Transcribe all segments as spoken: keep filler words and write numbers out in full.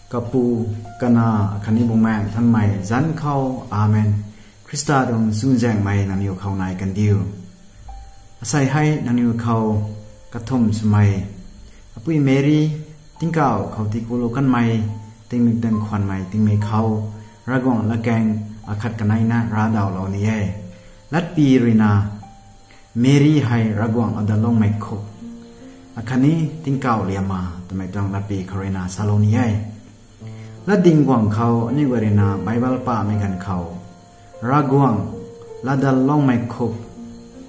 Kapu, Kanac khatni Bumaengh Nthanmei zanc khou. Amen. Khrista tuang chuzaenghmei nangniw khou nai kandiu. Asei hei nangniw khou kathumh swmei, Apui Meri, tingkauh khou tiikulou kanmei, tingmik tang khwanmei tingmik khou Ravguangc latkaeng akhat kaneina ravdauhlou ni e. Latpi ruina, Meri hei Ravguangc latdanloumei khuk, akhatni tingkauh liamma twmei tuang latpi khou ruina salou ni e. Latding guang khou aniu guay ruina Bible pamei ganv khou, Ravguangc latdanloumei khuk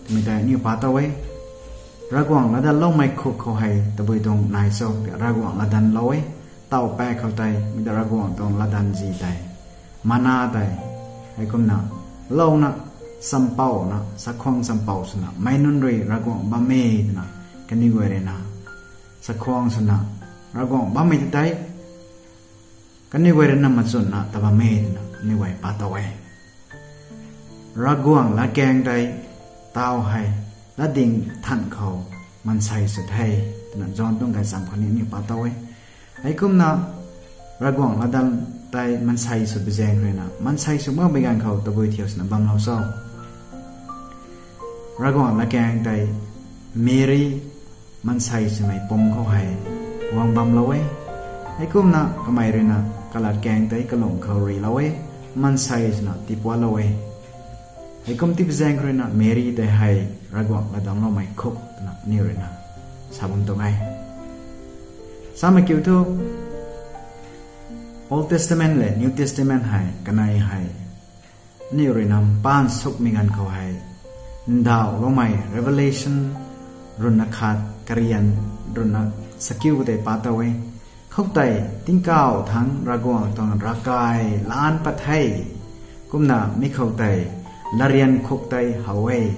twmei tei aniu pa tow e. Ravguangc latdanloumei khuk khou hei tabui tuang nai cho, Ravguangc latdanlou e. Taw paek khou tei mi ta Ravguangc tuang latdanv zi tei, mana tei, heikumna louna, champouna, chakhwang champou swna meic nunc rui Ravguangc bam e twna, kaniw guay ruina chakhwang swna Ravguangc bammei ti tei, kaniw guay ruina machwnna ta bam e twna aniu guay pa tow e. Ravguangc latkaeng tei taw hei latding than khou maansei sw the twna John tuang gaychamv khou ni aniu pa tow e. Heikumna Ravguangc latdanv tei maansei sw pi zaeng ruina, maansei sw makmei ganv khou tabui thiu swna bamlou cho? Ravguangc latkaeng tei Meri maansei swmei pum khou hei guang bamlou e. Heikumna kamei ruina kalatkaeng tei kalung khou rilou e, maansei swna tiipuatlou e. Heikum tipi zaeng khou ruina Meri tei hei Ravguangc latdanloumei khuk twna aniu ruina sa bam tuang e. Samei kiu thu, Old Testament le New Testament hei kanei hei aniu ruina mpaan sukmei ganv khou hei, ndauhloumei Revelation runa khat, karian runa sakiu tei pa tow e. Khoutei tingkauh thangc Ravguangc tuang ravkai lan pat the. Kumna mi khoutei latrian khuk tei how e.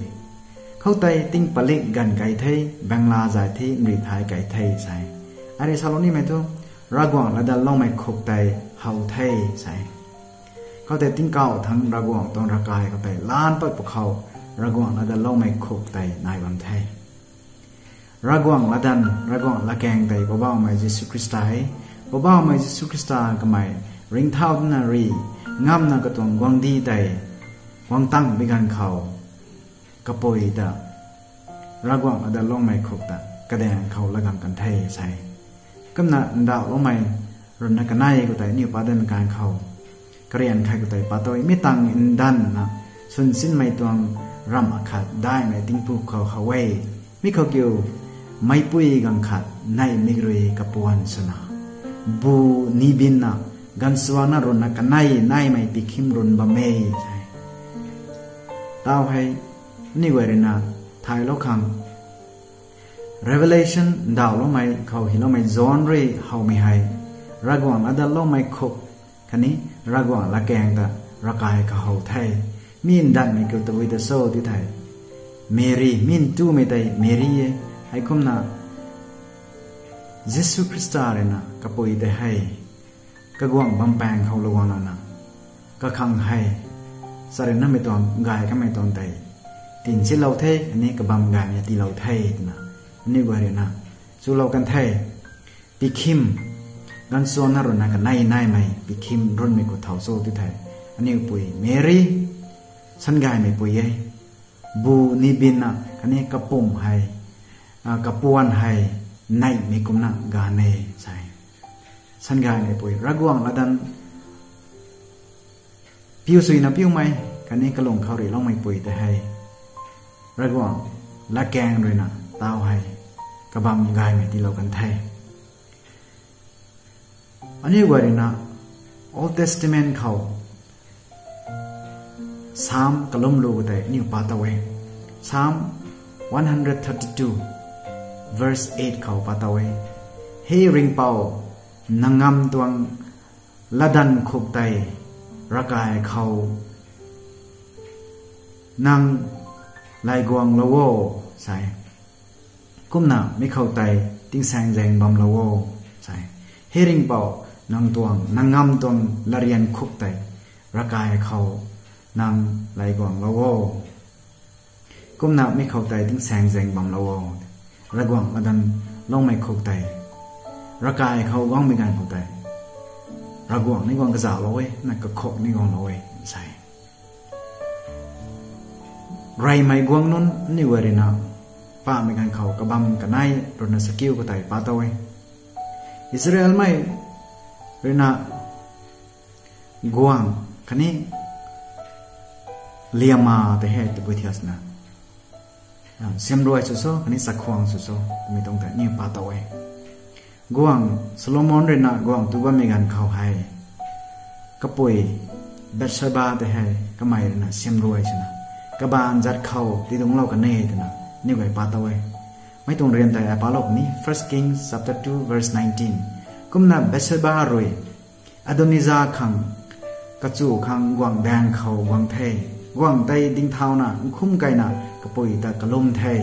Khoutei tingpalik ganv kai the, bangla zay the, nrithai kai the sa e. Ari salou nimei thu, Ravguangc latdanloumei khuk tei how the sa e. Khoutei tingkauh thangc Ravguangc tuang ravkai khoutei lan pat pwkhou, Ravguangc latdanloumei khuk tei nai bam the. Ravguangc latdanv, Ravguangc latkaeng tei Poubauhmei Jisu Khrista e. Poubauhmei Jisu Khrista kamei ringcthau dana ri, ngamna katuang guangcdic tei guang tang bi ganv khou, kapui ta Ravguangc latdanloumei khuk ta kadaeng khou latgam kan the sa e. Kumna ndauhloumei runa kanei khoutei aniu pa danv kan khou, karian khat khoutei pa tow e, mi tangv ndanvna swn sinmei tuang ramh akhat daihmei tingpuk khou how e. Mi khou kiu, meicpui ganv khat neihmei rui kapuan swna, bu ni binna, ganvsuangna runa kanei naimei pikhim run bam e sa e. Taw hei aniu guay ruina thaylou khang, Revelation ndauhloumei khou hyloumei John rui howmei hei, Ravguangc latdanloumei khuk khatni Ravguangc latkaeng ta ravkai kahow the. Mi ndanvmei kiu tabui ta cho ti thei, Meri, mi ntumei tei Meri e. Heikumna Jisu Khrista ruina kapui tei hei kaguangc bampaeng khou lou guanglouna, kakhang hei charynmei tuang, gay kamei tuang tei tinsilou the, ani kabam gaymei tiilou the twna aniu guay ruina chulou kan the. Pikhim, ganvsuangna runa kanei naimei pikhim runmei khou thow cho ti thei, aniu pui Meri, sangaymeipui e. Bu ni binna khatni kapumc hei, a, kapuan hei neihmei kumna ganv e sa e. Sangaymeipui, Ravguangc latdanv piu suina piumei khatni kalung khou riloumeipui tei hei, Ravguangc latkaeng ruina taw hei kabam gaymei tiilou kan the. Aniu guay ruina Old Testament khou Psalm kalum lu tei aniu pa tow e. Psalm one hundred thirty-two, verse eight khou pa tow e. He Ringhpouc, nang ngam tuang latdanv khuk tei ravkai khou nang laiguanglou o, sa e. Kumna mi khou tei tingsaengzaeng bamlou o, sa e. He Ringhpouc, nang tuang, nang ngam tuang latrian khuk tei ravkai khou nang laiguanglou o. Kumna mi khou tei tingsaengzaeng bamlou o. Ravguangc latdanv loumei khuk tei ravkai khou guangmei ganv khou tei Ravguangc ni guang kazauhlou e, na kakhuk ni guanglou e, sa e. Reymei guang nunc aniw guay ruina, pamei ganv khou kabam kanei ruina sakiu khou tei pa tow e. Israelmei ruina guang khatni liama tei hei tabui thiak swna, siamruai sw cho, khatni chakhwang sw cho, twmei tuang tei aniw pa tow e. Guang Solomon ruina guang tu bammei ganv khou hei, kapui Bathsheba tei hei kamei ruina siamruai swna, kabaanv zat khou tidungclou kan e twna aniw guay pa tow e. Mei tuang rian tei ai palou ni, First Kings chapter two verse nineteen. Kumna Bathsheba rui Adonija khang kachu khang guangc daeng khou guang the. Guangc tei dingthauna nkhum keyna kapui ta kalum the.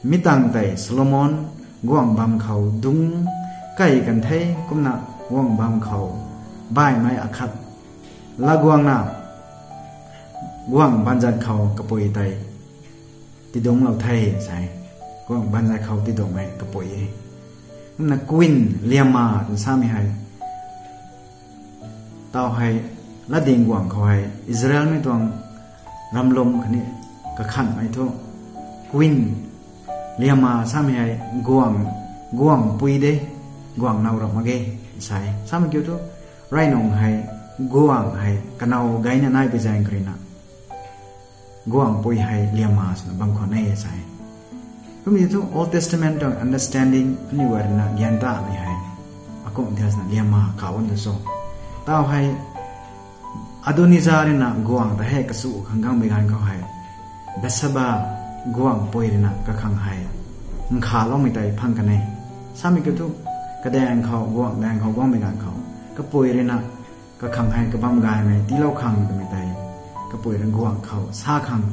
Mi tangv tei Solomon guangc bam khou dungc key kan the, kumna guangc bam khou baihmei akhat la guangna guangc baanzat khou kapui tei tidungclou the, sa e. Guangc baanzat khou tidungcmei kapui e. Kumna queen, liama twna samei hei, tau hei, latdyng guangc khou hei Israelmei tuang ramlum khatni kakhanhmei thu queen, liama samei hei guangc, guangc pui de, guangc now ram mak ge, sa e. Samei kiu thu, rey nung hei, guangc hei kanow gayna nai pui zaeng kharuina guangc pui hei liama swna bam khwan e, sa e. Kumna thu Old Testament tuang understanding aniw guay ruina gyan tamei hei, akumh thiak swna liama kaw an tu cho. Tau hei, Adonija ruina guangc ta hei kachu khang guangmei ganv khou hei, Bathsheba guangc pui ruina kakhang hei nkhavloumei tei phang kan e. Samei kiu thu, kadaeng khou, guangc daeng khou guangmei ganv khou, kapui ruina kakhang hei kabam gaymei tiilou khang twmei tei, kapui rui guangc khou sa khang,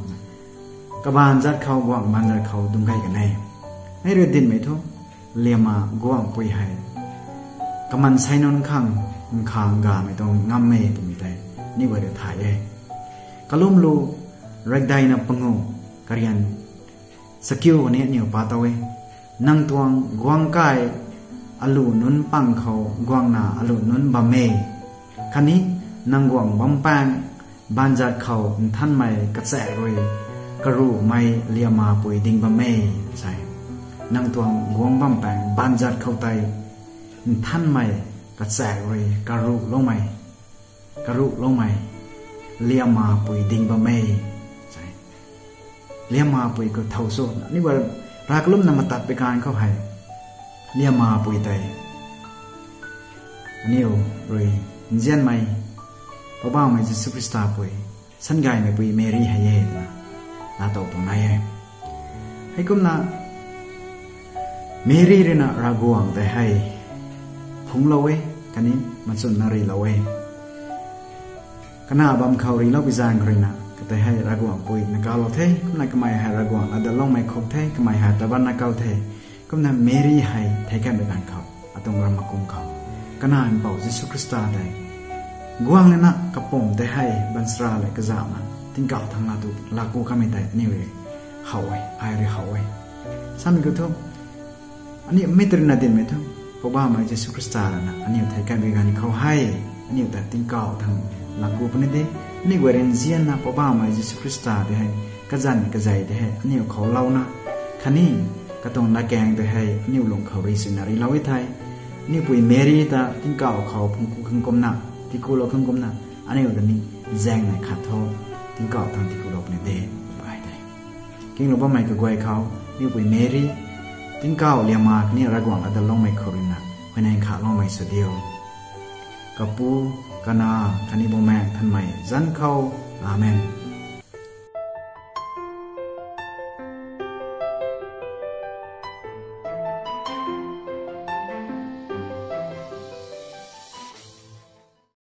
kabaanv zat khou, guangc baanzat khou dungc key kan e. Mei rui dinmei thu, liama guangc pui hei, kamansei nunc khang nkhang gamei tuang ngam e twmei tei aniw guay rui thay e. Kalumlu Raikdaina pangu, karian chakiu khatni aniw pa tow e. Nang tuang guangc kai alu nunc pang khou guangna alu nunc bam e. Khatni nang guangc bam paeng baanzat khou nthanmei kachaek rui karuhmei liamapui ding bam e, sa e. Nang tuang guangc bam paeng baanzat khou tei nthanmei kachaek rui karuhloumei, karuhloumei liamapui ding bam e, sa e. Liamapui khou thow cho, aniw guay rui kalumna matat pui kan khou hei, liamapui tei aniw rui nzianmei, Poubauhmei Jisu Khrista pui, sangaymeipui Meri hei e twna laatow tuang nai e. Heikumna Meri ruina Ravguangc tei hei phungclou e, khatni machunna rilou e. Kana bam khou rilou pui zaeng kharuina, katei hei Ravguangc pui na kawlou the, kumna kamei hei Ravguangc ladaloumei khuk the, kamei hei tabernacle the, kumna Meri hei theic kanmei ganv khou, atuang ram makum khou, Kanac Mpouh Jisu Khrista tei guang lana kapumc tei hei baanchara le kazauhna tingkauh thangc laa tu, laa ku kamei tei aniw rui how e, ai rui how e. Samei kiu thu, aniw mei ruina dinmei thu, Poubauhmei Jisu Khrista ruina aniw theic kanmei ganv khou hei, aniw ta tingkauh thangc laa ku puni de. Aniw guay rui nzianna Poubauhmei Jisu Khrista tei hei, kazanc kazei tei hei aniw khou louna, khatni katuang latkaeng tei hei aniw lung khou rui sina rilou e thei, aniwpui Meri ta tingkauh khou phungc ku khang kumna, tiikulou khang kumna, aniw ta ni zaengnei khat thu tingkauh thangc tiikulou puni de, gay the. Kinglou bammei kaguay khou, aniwpui Meri tingkauh liama khatni Ravguangc ladaloumei khou ruina huayney khatloumei sw diu. Kapu, Kanac khatni Bumaengh Nthanmei zanc khou. Amen.